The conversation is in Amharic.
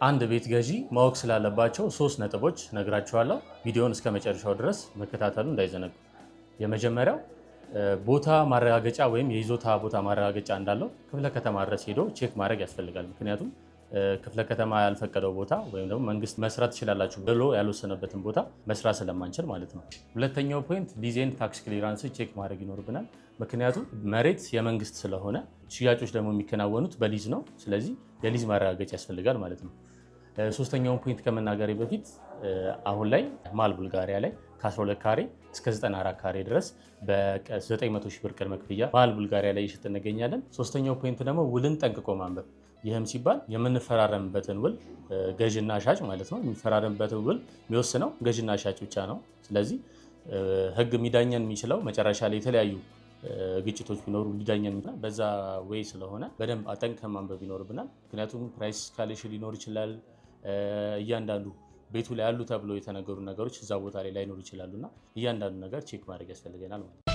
አንድ ቤት ገዢ ማወቅ ስላለባቸው ሶስት ነጥቦች ነግራችኋለሁ። ቪዲዮውን እስከ መጨረሻው ድረስ መከታተሉ እንዳይዘነጉ። የመጀመሪያው ቦታ ማረጋገጫ ወይም የይዞታ ቦታ ማረጋገጫ እንዳለው ክፍለ ከተማ ድረስ ሄዶ check ማድረግ ያስፈልጋል። ምክንያቱም ክፍለ ከተማ ያልፈቀደው ቦታ ወይም ደግሞ መንግስት መስራት ትችላላችሁ ብሎ ያልወሰነበትን ቦታ መስራት ስለማንችል ማለት ነው። ሁለተኛው point lease and tax clearance check ማድረግ ይኖርብናል። ምክንያቱም መሬት የመንግስት ስለሆነ ሽያጮች ደግሞ የሚከናወኑት በሊዝ ነው። ስለዚህ የሊዝ ማረጋገጫ ያስፈልጋል ማለት ነው። ሶስተኛውን point ከመናገሬ በፊት አሁን ላይ መሃል ቡልጋሪያ ላይ ከ12 ካሬ እስከ 94 ካሬ ድረስ በ900 ሺህ ብር ቅድመ ክፍያ መሃል ቡልጋሪያ ላይ እየሸጥን እንገኛለን። ሶስተኛው point ደግሞ ውልን ጠንቅቆ ማንበብ። ይህም ሲባል የምንፈራረምበትን ውል ገዥና ሻጭ ማለት ነው፣ የሚፈራረምበትን ውል የሚወስነው ገዥና ሻጭ ብቻ ነው። ስለዚህ ህግ የሚዳኘን የሚችለው መጨረሻ ላይ የተለያዩ ግጭቶች ቢኖሩ ሊዳኘን በዛ way ስለሆነ በደንብ አጠንቅቀን ማንበብ ይኖርብናል። ምክንያቱም price escalation ሊኖር ይችላል። እያንዳንዱ ቤቱ ላይ ያሉ ተብሎ የተነገሩ ነገሮች እዛ ቦታ ላይ ላይኖሩ ይችላሉ እና እያንዳንዱ ነገር check ማድረግ ያስፈልገናል ማለት ነው።